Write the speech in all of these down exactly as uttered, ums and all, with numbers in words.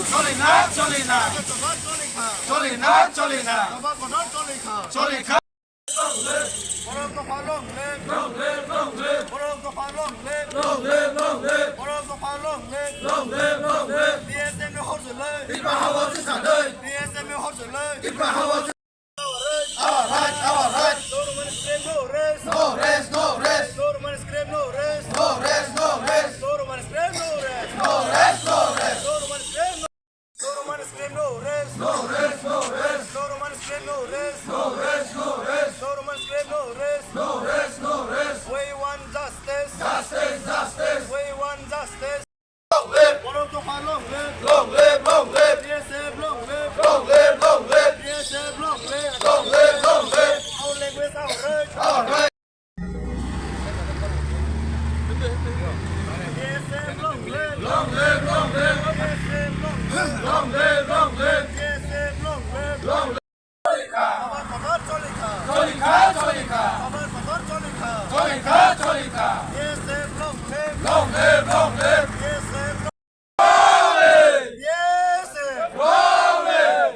Choli na, choli na. Choli na, choli na. Choli kha. Borok dopha long live. Long live, long live. Borok dopha long live. Long live, long live. Borok dopha long live. Long live, long live. B S F ni hor jolai. Tipra hawa se sadai. B S F ni hor jolai. Tipra hawa se Our right, our right. No woman scream, no rest. No rest, no rest. No woman scream, no rest. No rest, no rest. No woman scream, no rest. No rest, no rest. No woman scream, no No woman scream, no rest. No rest, no rest. No woman scream, no rest. No rest, no rest. No woman scream, no rest. No rest, no rest. We want justice. Justice, justice. We want justice. Long live. Borok dopha long live. Long live, long live. B S F long live. Long live, long live. B S F long live. Long live, long live. Our language, our right. Our right. Long live, long live. Long live, long live. Long live. Choli kha, choli kha. Choli kha, choli kha. Choli kha, choli kha. Long live, long live. Long live. Long live!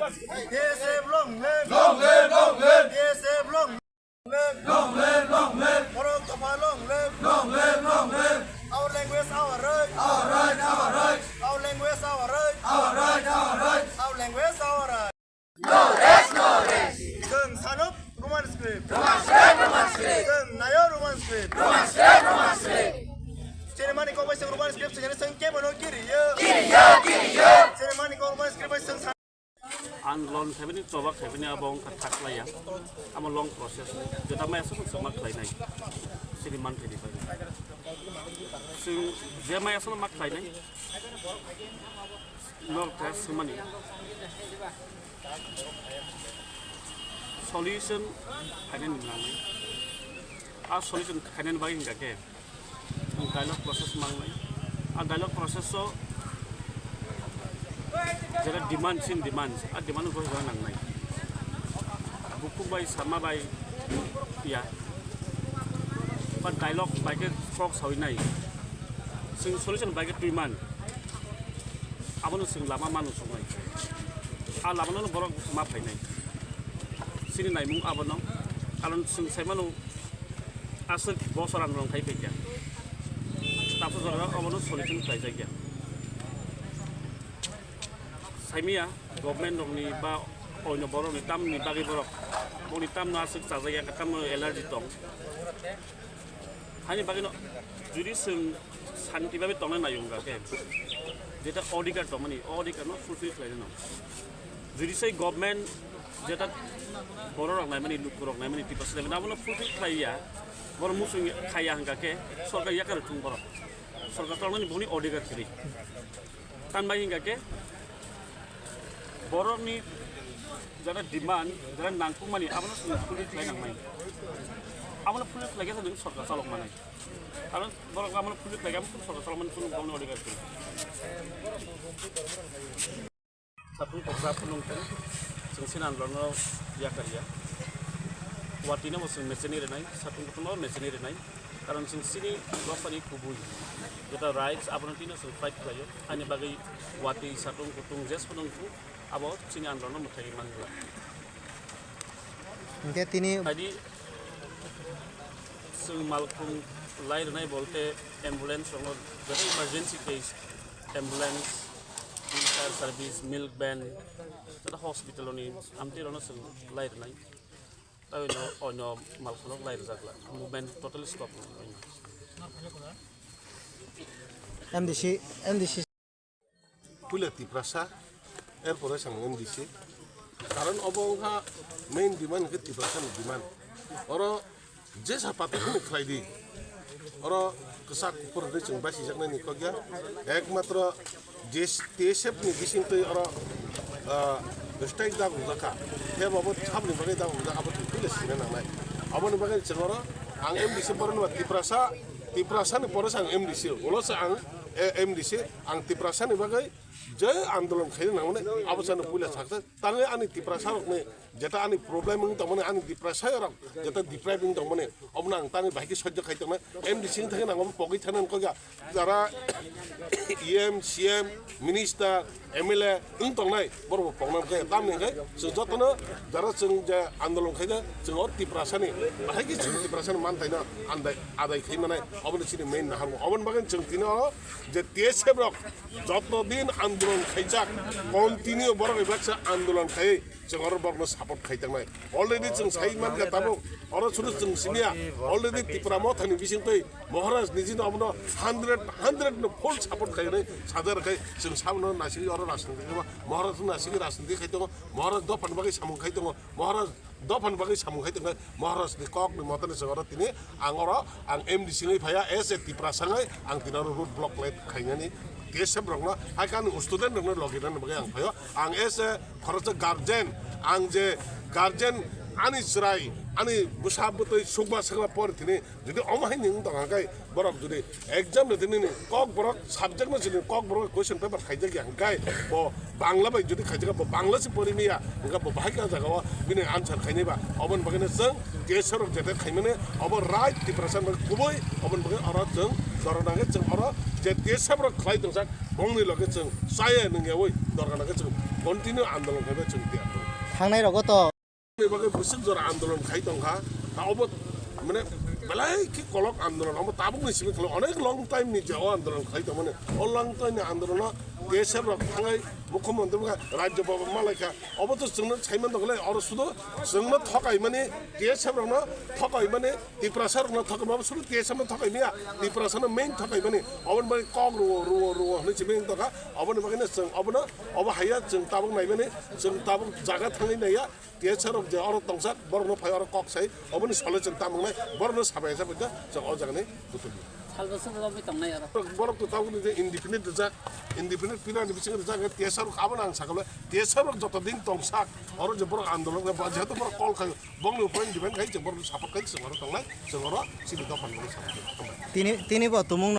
Long live! Long live! Long live! Long live! Long live! Long live! Long live! Borok dopha long live! Long live! Long live! Our language, our right! Our right! Our right! Our language, our right! Our right! Our right! Our language, our right! No rest, no rest. Chwng sanuk Roman script. Roman script, Roman script. Chwng nayo Roman script. Roman script, Roman script. Chini mani kok bai chwng Roman script chini chwng kebo no kiriyo. Kiriyo, kiriyo. Chini mani kok Roman script bai chwng san- Ang lon khaibani choba khaibani abo wngkha thaklaiya. Amo long process. Jeta mai aswk chwng ma khlainai. Chini man khaini bai. Chwng je mai aswk ma khlainai. Nok tha swmani solution khainani nangnai. A solution khainani bagwi hingkha khe dialogue process mangnai. A dialogue process o jera demand sin demand, a demand ko hingkha nangnai. Bukhuk bai sama bai ya. Ba dialogue bai khe kok sawi nai. Sing solution bai khe twi man. Abono chwng lama mano songnai. A lamano borok ma phainai. Chini naimung abono. Karon chwng saimano aswk bosor andolon khai phaikha. Tabuk jora abono solution khlaijakya. Saimaya government rokni ba oino borokni tamni bagwi borok. Boni tamno aswk chajakya, tamno allergy tong. Hani bagwino jodi chwng santi babe tongna nai wngkha khe, jeta odhikar tongmani, o odhikar no fulfill khlaina nang. Jodi se government jeta borok rok naimani, luku rok naimani, Tiprasa naimani, abono fulfill khlaiya, borok muchung khaiya hingkha khe sorkar yakar thung borok. Sorkar tongmani boni odhikar kwrwi. Tambai hingkha khe borokni jara demand, jara nangkukmani abono chwng fulfill khlai nangmani. Abono fulfill khlai khe chwng sorkar chalok manai. Karon borok abono fulfill khlai khe abo sorkar chalok mani chwng borokni odhikar kwrwi. Satung kokra phunuk tong, chwng sini andolon no yakar ya. Watwi no bo chwng mecheni rwnai, satung kotor no mecheni rwnai. Karon chwng sini dosani kubui jeta rights abono tino chwng fight khlaio. Ani bagwi watwi satung kutung jes phunuk thung abo chini andolon no mwthai man gla. Hingke tini Adi chwng malkhung lai rwnai bolte ambulance rokno jeta emergency case ambulance, fire service, milk van, jeta hospital ni amtwi rokno chwng lai rwnai. Tei no onyo malkhung rok lai rwjakla. Movement totally stop. M D C, M D C. Puila Tiprasa, erpore sang M D C. Karon obo wngkha main demand khe Tiprasa ni demand. Oro jesa pati kheno khlai di. Oro kwchak kuphur hwnwi chwng basijaknai ni kok ya. Ekmatro J S, T S F ni bising twi oro, ah, strike da wngjak kha. Khe bo abo saboni bagwi da wngjak, abo twi puila sina nangnai. Aboni bagwi chwng oro ang M D C borok no Tiprasa, Tiprasa ni pore se ang M D C, ulo se ang, eh, M D C, ang Tiprasa ni bagwi je andolon khaina nangnai, abo se ano puila saksa. Tangwi ani Tiprasa rokni jeta ani problem wng tongmani, ani Tiprasa rok jeta deprive wng tongmani, obono ang tangwi bahai khe sojjo khai tongnai. M D C wng thangwi nang obo pogwi thangna wng kok ya. Jara E M, C M, minister, M L A wng tongnai, borok bo pokna khe, tamni hwnkhe chwng jotono jara chwng je andolon khaina, chwng o Tiprasani, bahai khe chwng Tiprasani manthaino andai, adai khai manai, oboni chini main naharmung. Oboni bagwi chwng tini oro je T S F rok joto din andolon khaijak, continue borok bai baksa andolon khaiwi chwng oro borokno support khai tongnai. Already chwng sai mankha tabuk, oro suru chwng simiya, already Tipra Mothani bisingtwi Maharaj nijino abono hundred, hundred no full support khainai sajar khai chwng sabono nasigi oro rajniti khai Maharaj nasigi rajniti khai tongo, Maharaj dophani bagwi samung khai tongo, Maharaj dophani bagwi samung khai tongo, Maharaj ni kok ni motani chwng oro tini ang oro ang M D C wngwi phaiya as a Tiprasa wngwi ang tini oro road block khainani T S F rokno hai khe ani student rokno logi rwna bagwi ang phaio ang as a khoroksa guardian ang je guardian ani chwrai ani bwsa bwtwi sukma sakma por tini Jodi omo hai ni wng tong hwnkhe borok jodi exam ni tini ni kok borok subject no chini kok borok question paper khaijak ya hwnkhe bo Bangla bai jodi khaijak bo Bangla se pori miya hwnkhe bo bahai ka jaga o bini answer khainai ba oboni bagwi no chwng T S R rok jete khaimani obo right Tiprasa bai kubui oboni bagwi oro chwng dorona khe chwng oro je T S R rok khlai tongjak bongni loge chwng chaya nungyawi dorona khe chwng continue andolon khaibai chwng tiya. Thangnai rogo to. Ni bagwi bwswk jora andolon khai tongkha, ta obo mane belai khe kolok andolon, omo tabukni simi khwlai onek long time ni je o andolon khai tongmani, o long time ni andolono T S F rok thangai mukhyamantri wngkha, rajyo bhaban malaikha, obo to chwngno saiman tongkha le, oro sudo chwngno thokaimani, T S F rokno thokaimani, Tiprasa rokno thokaimani, obo sudo T S F no thokaimaya, Tiprasa no main thokaimani, oboni bagwi kok rwo, rwo, rwo hwnwi simi wng tongkha, oboni bagwino chwng obono, obo haiya chwng tabuk naimani, chwng tabuk jaga thangwi naiya, T S R rok je oro tongsa, borokno phai oro kok sai, oboni solution tamo wngnai, borokno sabai sabai da, chwng o jagani buthumdi. Salbwswk lobwi tongnai oro. Borok to tabukni je indefinite rijak, indefinite pillar ni bisingo rijak, T S R rok abono ang sakha, T S R rok joto din tongsa, oro je borok andolon khe, jehetu borok call khai, bongni point depend khai, chwng borokno support khai, chwng oro tongnai, chwng oro chini dophani borok support khai. Tini, tini bo tumung